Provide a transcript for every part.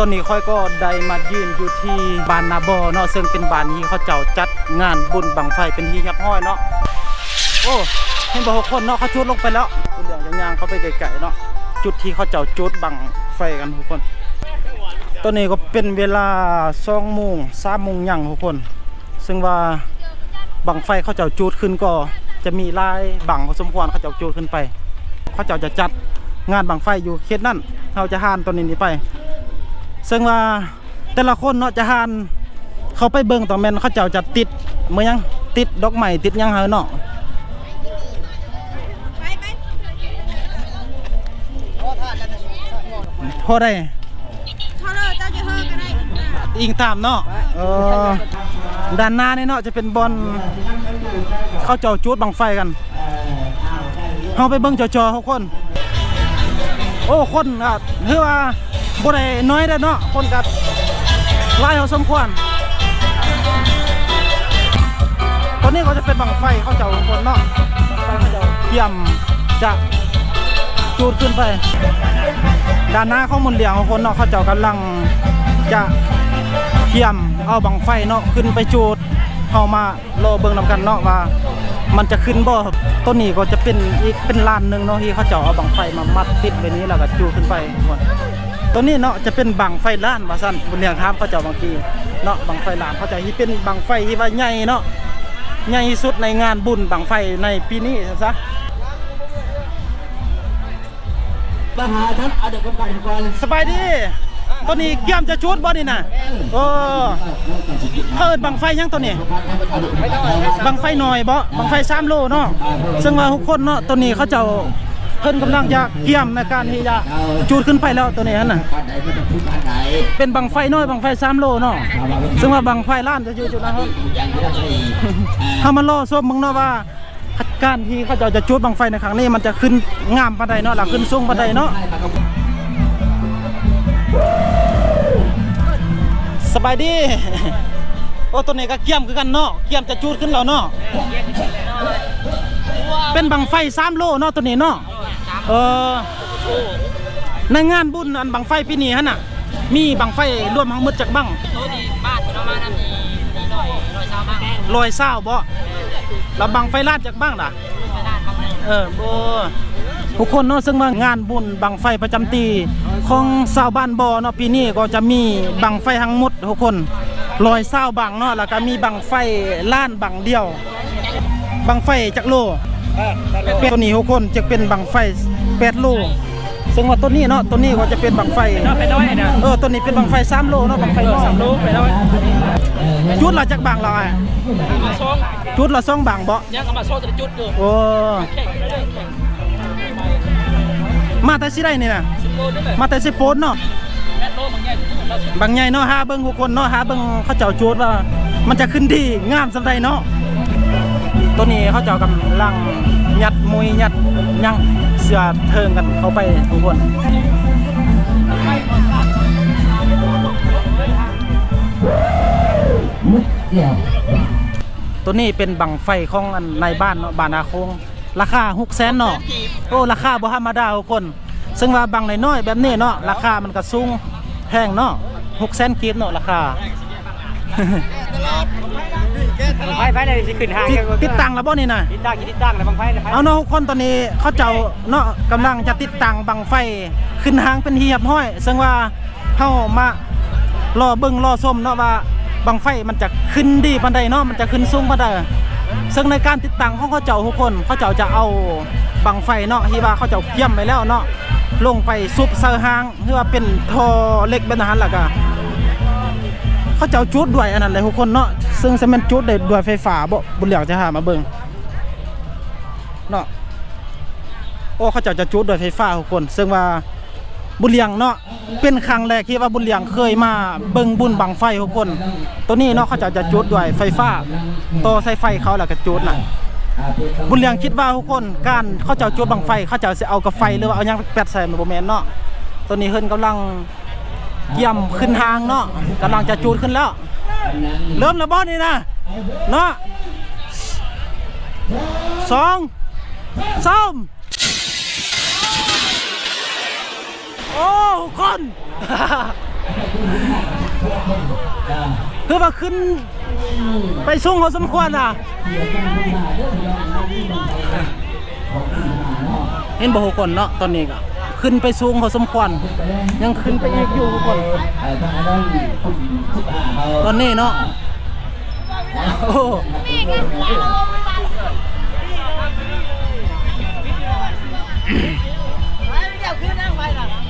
ຕອນນີ້ຂ້ອຍກໍໄດ້ມາຢືນຢູ່ທີ່ບ້ານນາບໍ່ເນາະ ເຊິ່ງເປັນບ້ານທີ່ເຂົາເຈົ້າຈັດງານບຸນບັ້ງໄຟເປັນທີ່ຮຽບຮ້ອຍເນາະ. ໂອ້ ເຫັນບໍ່ທຸກຄົນເນາະ ເຂົາຈູດລົງໄປແລ້ວ. ດຽວຈະຍ່າງເຂົ້າໄປໃກ້ໆເນາະ ຈຸດທີ່ເຂົາເຈົ້າຈູດບັ້ງໄຟກັນທຸກຄົນ. ຕອນນີ້ກໍເປັນເວລາສອງໂມງ ສາມໂມງຫຍັງທຸກຄົນ. ເຊິ່ງວ່າບັ້ງໄຟເຂົາເຈົ້າຈູດຂຶ້ນກໍຈະມີຫຼາຍບັ້ງພໍສົມຄວນ ເຂົາເຈົ້າຈູດຂຶ້ນໄປ. ເຂົາເຈົ້າຈະຈັດງານບັ້ງໄຟຢູ່ເຂດນັ້ນ ເຮົາຈະຜ່ານຕອນນີ້ນີ້ໄປ. ເຊິ່ງວ່າແຕ່ລະຄົນເນາະ ຈະຜ່ານເຂົ້າໄປເບິ່ງ ຕ້ອງແມ່ນເຂົາເຈົ້າຈະຕິດ ເມືອຫຍັງ ຕິດດອກໄມ້ ຕິດຫຍັງໃຫ້ເນາະ. ພໍໄດ້ ເຂົາເລີຍ ເຈົ້າຈະເຮີກໍໄດ້ ອີງຕາມເນາະ. ເອີ ດ້ານໜ້ານີ້ເນາະ ຈະເປັນບ່ອນເຂົາເຈົ້າຈູດບັ້ງໄຟກັນ. ເຮົາໄປເບິ່ງຈໍໆ ທຸກຄົນ. ໂອ້ ຄົນກໍຖືວ່າບໍ່ໄດ້ໜ້ອຍເດ້ເນາະ ຄົນກໍຫຼາຍພໍສົມຄວນ. ຕອນນີ້ກໍຈະເປັນບັ້ງໄຟເຂົາເຈົ້າທຸກຄົນເນາະ ບັ້ງໄຟເຂົາເຈົ້າກຽມຈະຈູດຂຶ້ນໄປ. ດ້ານໜ້າຂອງມົນຫຼຽງທຸກຄົນເນາະ ເຂົາເຈົ້າກຳລັງຈະກຽມເອົາບັ້ງໄຟເນາະ ຂຶ້ນໄປຈູດ. ເຮົາມາ ລໍເບິ່ງນຳກັນເນາະວ່າມັນຈະຂຶ້ນບໍ່. ໂຕນີ້ກໍຈະເປັນອີກ ເປັນລານໜຶ່ງເນາະ ທີ່ເຂົາເຈົ້າເອົາບັ້ງໄຟມາມັດຕິດໄວ້ນີ້ ແລ້ວກໍຈູດຂຶ້ນໄປທຸກຄົນ. ໂຕນີ້ເນາະ ຈະເປັນບັ້ງໄຟລ້ານວ່າຊັ້ນ ບຸນຫຼຽງຖາມເຂົາເຈົ້າບາງທີເນາະ. ບັ້ງໄຟລ້ານ ເຂົາເຈົ້າເຮັດເປັນບັ້ງໄຟທີ່ວ່າໃຫຍ່ເນາະ ໃຫຍ່ທີ່ສຸດໃນງານບຸນບັ້ງໄຟໃນປີນີ້ຊັ້ນຊະ. ສະບາຍດີ ໂຕນີ້ກຽມຈະຈູດບໍ່ນີ້ນະ? ໂອ້ ເຂົາເອີ້ນບັ້ງໄຟຫຍັງໂຕນີ້? ບັ້ງໄຟນ້ອຍບໍ? ບັ້ງໄຟສາມໂລເນາະ. ເຊິ່ງວ່າທຸກຄົນເນາະ ໂຕນີ້ເຂົາເຈົ້າ ເພິ່ນກຳລັງຈະກຽມໃນການທີ່ຈະຈູດຂຶ້ນໄປແລ້ວ ໂຕນີ້ຫັ້ນນະ ເປັນບັ້ງໄຟນ້ອຍ ບັ້ງໄຟສາມໂລເນາະ. ເຊິ່ງວ່າບັ້ງໄຟລ້ານຈະຢູ່ຈຸດນັ້ນ. ເຮົາມາລໍຊົມເບິ່ງເນາະວ່າ ການທີ່ເຂົາເຈົ້າຈະຈູດບັ້ງໄຟໃນຄັ້ງນີ້ ມັນຈະຂຶ້ນງາມປານໃດເນາະ ລະຂຶ້ນສູງປານໃດເນາະ. ສະບາຍດີ. ໂອ້ ໂຕນີ້ກໍກຽມຄືກັນເນາະ ກຽມຈະຈູດຂຶ້ນແລ້ວເນາະ. ເປັນບັ້ງໄຟສາມໂລເນາະ ໂຕນີ້ເນາະ. ເອີ ໃນງານບຸນອັນບັ້ງໄຟປີນີ້ຫັ້ນນະ ມີບັ້ງໄຟລວມທັງໝົດຈັກບັ້ງ? ໂຕນີ້ບ້ານເຮົາມານຳນີ້ ມີຮ້ອຍ ຮ້ອຍຊາວບັ້ງ. ຮ້ອຍຊາວບໍ? ແລ້ວບັ້ງໄຟລ້ານຈັກບັ້ງລະ? ເອີ ໂອ້ ທຸກຄົນເນາະ ເຊິ່ງວ່າງານບຸນບັ້ງໄຟປະຈຳປີຂອງຊາວບ້ານບໍ່ເນາະ ປີນີ້ກໍຈະມີບັ້ງໄຟທັງໝົດທຸກຄົນ ຮ້ອຍຊາວບັ້ງເນາະ ແລ້ວກໍມີບັ້ງໄຟລ້ານບັ້ງດຽວ. ບັ້ງໄຟຈັກໂລ? ເອີ ແປດໂລ. ໂຕນີ້ທຸກຄົນ ຈະເປັນບັ້ງໄຟແປດໂລ. ເຊິ່ງວ່າໂຕນີ້ເນາະ ໂຕນີ້ກໍຈະເປັນບັ້ງໄຟນ້ອຍໆນະ. ເອີ ໂຕນີ້ເປັນບັ້ງໄຟສາມໂລເນາະ ບັ້ງໄຟນ້ອຍ ສາມໂລໄປແລ້ວ. ຈຸດລະຈັກບັ້ງລະອ້າຍ? ຈຸດລະສອງບັ້ງບໍ? ຍັງເອົາມາຊອກແຕ່ຈຸດຢູ່. ໂອ້ ມາແຕ່ຊິໃດນີ້ນະ? ສິບໂລນີ້ແຫຼະ. ມາແຕ່ເຊໂປນເນາະ. ແປດໂລບັ້ງໃຫຍ່ ບັ້ງໃຫຍ່ເນາະ. ຫາເບິ່ງທຸກຄົນເນາະ ຫາເບິ່ງເຂົາເຈົ້າຈູດວ່າມັນຈະຂຶ້ນດີງາມສ່ຳໃດເນາະ. ໂຕນີ້ເຂົາເຈົ້າກຳລັງຍັດມຸ້ຍ ຍັດຫຍັງ ເຊື້ອເທີງກັນເຂົ້າໄປທຸກຄົນ. ໂຕນີ້ເປັນບັ້ງໄຟຂອງອັນນາຍບ້ານເນາະ ບ້ານນາໂຄງ. ລາຄາຫົກແສນເນາະ. ໂອ້ ລາຄາບໍ່ທຳມະດາທຸກຄົນ. ເຊິ່ງວ່າບັ້ງນ້ອຍໆແບບນີ້ເນາະ ລາຄາມັນກະສູງແພງເນາະ ຫົກແສນກີບເນາະ ລາຄາ. ບັ້ງໄຟໄປເລີຍ ຊິຂຶ້ນຫ້າງ ຕິດ ຕິດຕັ້ງແລ້ວບໍ່ນີ້ນະ? ຕິດຕັ້ງ ຕິດຕັ້ງແລ້ວ ບັ້ງໄຟໄປ. ເອົາເນາະ ທຸກຄົນ ຕອນນີ້ເຂົາເຈົ້າເນາະ ກຳລັງຈະຕິດຕັ້ງບັ້ງໄຟຂຶ້ນຫ້າງເປັນທີ່ຮຽບຮ້ອຍ. ເຊິ່ງວ່າ ເຮົາມາລໍເບິ່ງລໍຊົມເນາະວ່າບັ້ງໄຟມັນຈະຂຶ້ນດີປານໃດເນາະ ມັນຈະຂຶ້ນສູງປານໃດ. ເຊິ່ງໃນການຕິດຕັ້ງຂອງເຂົາເຈົ້າທຸກຄົນ ເຂົາເຈົ້າຈະເອົາບັ້ງໄຟເນາະ ທີ່ວ່າເຂົາເຈົ້າກຽມໄວ້ແລ້ວເນາະ ລົງໄປຊຸບໃສ່ຮາງ ຫຼືວ່າເປັນທໍ່ເຫຼັກແບບນັ້ນ ແລ້ວກະເຂົາເຈົ້າຈູດດ້ວຍອັນນັ້ນແຫຼະທຸກຄົນເນາະ. ເຊິ່ງຊິແມ່ນຈູດໄດ້ດ້ວຍໄຟຟ້າບໍ ບຸນຫຼຽງຈະຫາມາເບິ່ງເນາະ. ໂອ້ ເຂົາເຈົ້າຈະຈູດດ້ວຍໄຟຟ້າທຸກຄົນ. ເຊິ່ງວ່າບຸນຫຼຽງເນາະ ເປັນຄັ້ງແລກທີ່ວ່າບຸນຫຼຽງເຄີຍມາເບິ່ງບຸນບັ້ງໄຟທຸກຄົນ. ໂຕນີ້ເນາະ ເຂົາເຈົ້າຈະຈູດດ້ວຍໄຟຟ້າ ຕໍ່ສາຍໄຟເຂົາແລ້ວກໍຈູດນະ. ບຸນຫຼຽງຄິດວ່າທຸກຄົນ ການເຂົາເຈົ້າຈູດບັ້ງໄຟ ເຂົາເຈົ້າຊິເອົາກາໄຟ ຫຼືວ່າເອົາຫຍັງແປດໃສ່ ມັນບໍ່ແມ່ນເນາະ. ໂຕນີ້ເພິ່ນກຳລັງກຽມຂຶ້ນຮາງເນາະ ກຳລັງຈະຈູດຂຶ້ນແລ້ວ. ເລີ່ມແລ້ວບໍ່ນີ້ນະ ເນາະ ສອງ ສາມ. ໂອ້ ທຸກຄົນ ຄືວ່າຂຶ້ນໄປສູງພໍສົມຄວນນະ. ເຫັນບໍ່ທຸກຄົນເນາະ? ຕອນນີ້ກໍຂຶ້ນໄປສູງພໍສົມຄວນ ຍັງຂຶ້ນໄປອີກຢູ່ທຸກຄົນ ຕອນນີ້ເນາະ. ໂອ້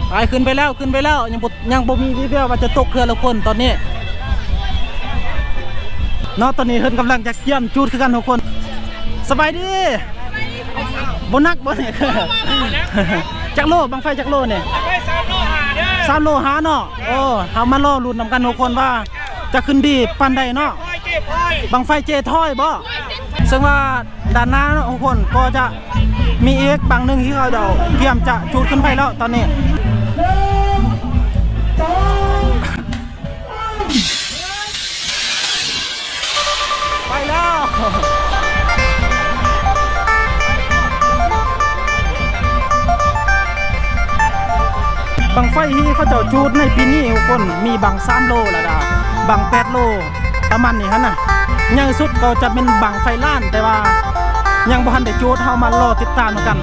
ໄປ ຂຶ້ນໄປແລ້ວ ຂຶ້ນໄປແລ້ວ ຍັງບໍ່ ຍັງບໍ່ມີວີແວວວ່າຈະຕົກເທື່ອທຸກຄົນຕອນນີ້ເນາະ. ຕອນນີ້ເພິ່ນກຳລັງຈະກຽມຈູດຄືກັນທຸກຄົນ. ສະບາຍດີ. ບໍ່ໜັກບໍ່ນີ້? ຈັກໂລ? ບັ້ງໄຟຈັກໂລນີ້? ສາມໂລຫ້າເນາະ. ໂອ້ ເຮົາມາລໍລຸ້ນນຳກັນທຸກຄົນວ່າຈະຂຶ້ນດີປານໃດເນາະ. ບັ້ງໄຟເຈ້ຖອຍບໍ່? ເຊິ່ງວ່າດ້ານໜ້າເນາະທຸກຄົນ ກໍຈະມີອີກບັ້ງໜຶ່ງທີ່ເຂົາເຈົ້າກຽມຈະຈູດຂຶ້ນໄປແລ້ວຕອນນີ້. ໄປແລ້ວ ບັ້ງໄຟທີ່ເຂົາເຈົ້າຈູດໃນປີນີ້ທຸກຄົນ ມີບັ້ງສາມໂລ ແລ້ວກະບັ້ງແປດໂລ ປະມານນີ້ຫັ້ນນະ. ໃຫຍ່ສຸດກໍຈະເປັນບັ້ງໄຟລ້ານ ແຕ່ວ່າຍັງບໍ່ທັນໄດ້ຈູດ. ເຮົາມາລໍຕິດຕາມນຳກັນ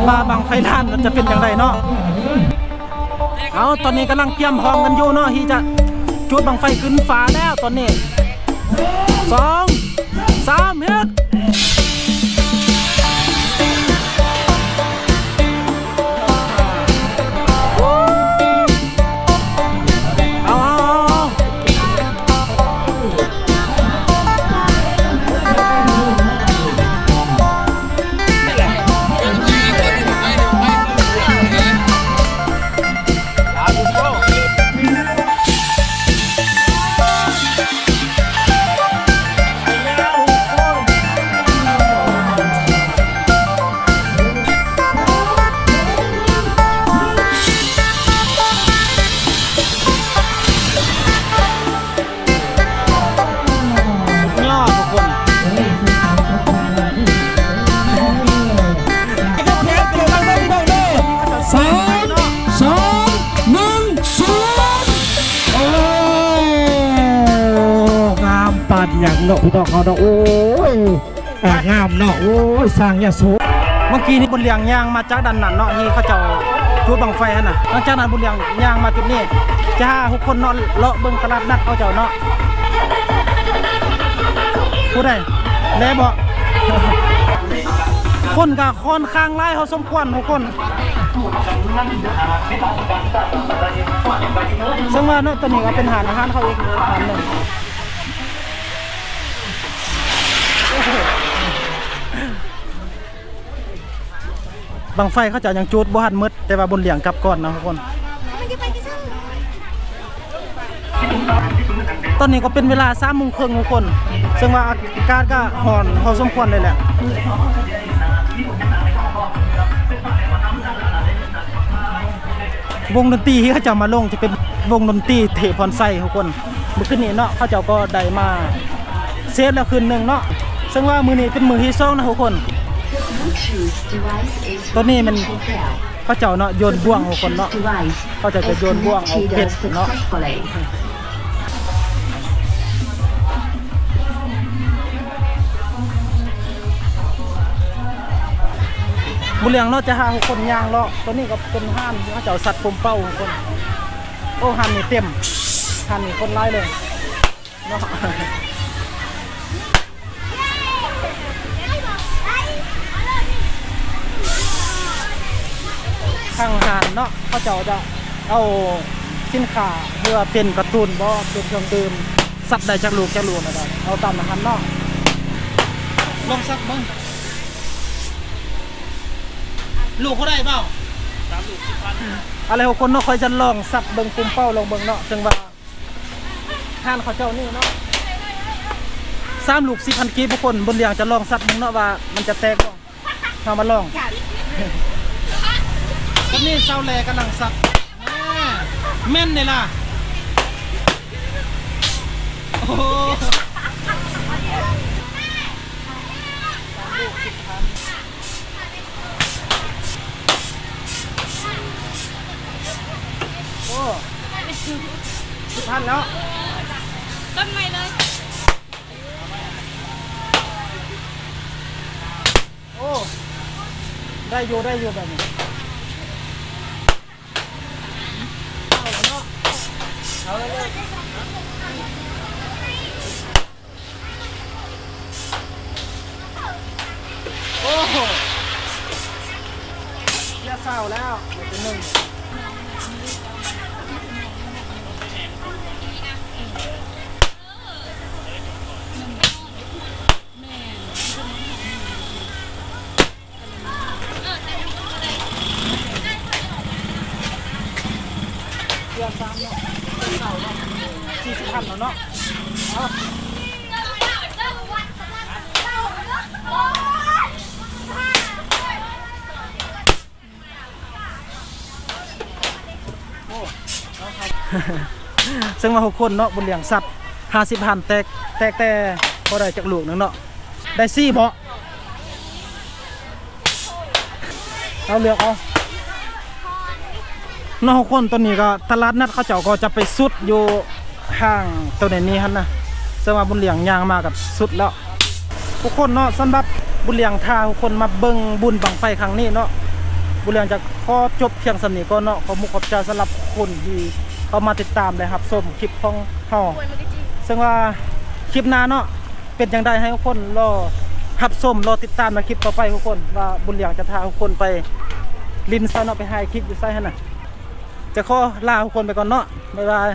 ວ່າບັ້ງໄຟລ້ານມັນຈະເປັນຈັ່ງໃດເນາະ. ເອົາ ຕອນນີ້ກຳລັງກຽມພ້ອມກັນຢູ່ເນາະ ທີ່ຈະຈູດບັ້ງໄຟຂຶ້ນຟ້າແລ້ວຕອນນີ້. ສອງ ສາມ ເຮັດ. ເອົາ ເອົາ ເອົາ ເອົາ. ຍອດທຸກຄົນ. ສາມ ສອງ ໜຶ່ງ ສູນ. ໂອ້ ງາມປານຫຍັງເນາະ ພີ່ນ້ອງເຮົາເນາະ. ໂອ້ຍ ອ່າ ງາມເນາະ. ໂອ້ຍ ຊ້າງຍະໂສ. ເມື່ອກີ້ນີ້ບຸນຫຼຽງຍ່າງມາຈາກດ້ານນັ້ນເນາະ ທີ່ເຂົາເຈົ້າຈູດບັ້ງໄຟຫັ້ນນະ. ຫຼັງຈາກນັ້ນບຸນຫຼຽງຍ່າງມາຈຸດນີ້ ຈະພາທຸກຄົນເນາະ ເລາະເບິ່ງຕະຫຼາດນັດເຂົາເຈົ້າເນາະ. ຜູ້ໃດແລບໍ່? ຄົນກໍຄ່ອນຂ້າງຫຼາຍພໍສົມຄວນທຸກຄົນ. ເຊິ່ງວ່າເນາະ ຕົວນີ້ກໍເປັນຮ້ານອາຫານເຂົາອີກຮ້ານໜຶ່ງ. ບັ້ງໄຟເຂົາເຈົ້າຍັງຈູດບໍ່ທັນໝົດ ແຕ່ວ່າບຸນຫຼຽງກັບກ່ອນນະທຸກຄົນ. ຕອນນີ້ກໍເປັນເວລາສາມໂມງເຄິ່ງທຸກຄົນ ເຊິ່ງວ່າອາກາດກໍຮ້ອນພໍສົມຄວນເລີຍແຫຼະ. ວົງດົນຕີທີ່ເຂົາເຈົ້າມາລົງຈະເປັນວົງດົນຕີເທພອນໄຊທຸກຄົນ. ມື້ຄືນນີ້ເນາະ ເຂົາເຈົ້າກໍໄດ້ມາເຊຟແລ້ວຄືນໜຶ່ງເນາະ ເຊິ່ງວ່າມື້ນີ້ເປັນມື້ທີສອງນະທຸກຄົນ. ຕົວນີ້ແມ່ນເຂົາເຈົ້າເນາະ ໂຍນບ່ວງທຸກຄົນເນາະ ເຂົາເຈົ້າຈະໂຍນບ່ວງເອົາເພັດເນາະ. ບໍ່ເລື່ອງເນາະ ຈະພາທຸກຄົນຍ່າງເລາະ. ຕົວນີ້ກໍເປັນຮ້ານທີ່ເຂົາເຈົ້າສັດປົມເປົ້າທຸກຄົນ. ໂອ້ ຮ້ານນີ້ເຕັມ ຮ້ານນີ້ຄົນຫຼາຍເລີຍເນາະ. ທາງຮ້ານເນາະ ເຂົາເຈົ້າຈະເອົາສິນຄ້າ ຫຼືວ່າເປັນກາຕູນບໍ ເປັນເຄື່ອງດື່ມ ສັດໄດ້ຈັກລູກ ຈັກລູກ ແລ້ວກໍເອົາຕາມນັ້ນເນາະ. ລອງສັດເບິ່ງ ລູກເທົ່າໃດເບົາ? ສາມລູກສິບພັນ. ເອົາແລ້ວທຸກຄົນເນາະ ຂ້ອຍຈະລອງສັດເບິ່ງ ປຸ້ມເປົ້າລອງເບິ່ງເນາະ ເຊິ່ງວ່າ ຮ້ານເຂົາເຈົ້ານີ້ເນາະ ສາມລູກສິບພັນກີບທຸກຄົນ. ບຸນຫຼຽງຈະລອງສັດເບິ່ງເນາະວ່າມັນຈະແຕກບໍ່. ເຮົາມາລອງ. ຕອນນີ້ຊາວແຫຼກຳລັງສັດ. ແມ່ນເດ້ລະ. ໂອ້ໂຫ. ໂອ້ สิบพันแล้ว ต้นใหม่เลย โอ้ ได้อยู่ ได้อยู่แบบนี้ เอาแล้วเนาะ เอาแล้วเนาะ โอ้โห เสียเศร้าแล้ว เป็นหนึ่ง เดือนสามเนาะ เดือนเก้าเนาะ สี่สิบพันแล้วเนาะ เอา ซึ่งว่าหกคนเนาะ บุญเลี้ยงสัตว์ ห้าสิบ หัน แตก แตกแต่บ่ได้จักลูกหนึ่งเนาะ ได้สี่เบาะ เอาเลือกเอาเนาะ หกคน ตอนนี้ก็ตลาดนัดเขาเจ้าก็จะไปสุดอยู่ ห้างโตนี้หั้นนะ ซึ่งว่าบุญเลี้ยงย่างมาก็สุดแล้ว ทุกคนเนาะ สำหรับบุญเลี้ยงถ้าทุกคนมาเบิ่งบุญบั้งไฟครั้งนี้เนาะ บุญเลี้ยงจะขอจบเพียงส่ำนี้ก่อนเนาะ ขอมุกขอบใจสำหรับคนที่เข้ามาติดตามและรับชมคลิปของเฮา ซึ่งว่าคลิปหน้าเนาะ เป็นจั่งใดให้ทุกคนรอรับชม รอติดตามในคลิปต่อไปทุกคน ว่าบุญเลี้ยงจะพาทุกคนไปลินไสเนาะ ไปถ่ายคลิปอยู่ไสหั้นนะ จะขอลาทุกคนไปก่อนเนาะ บ๊ายบาย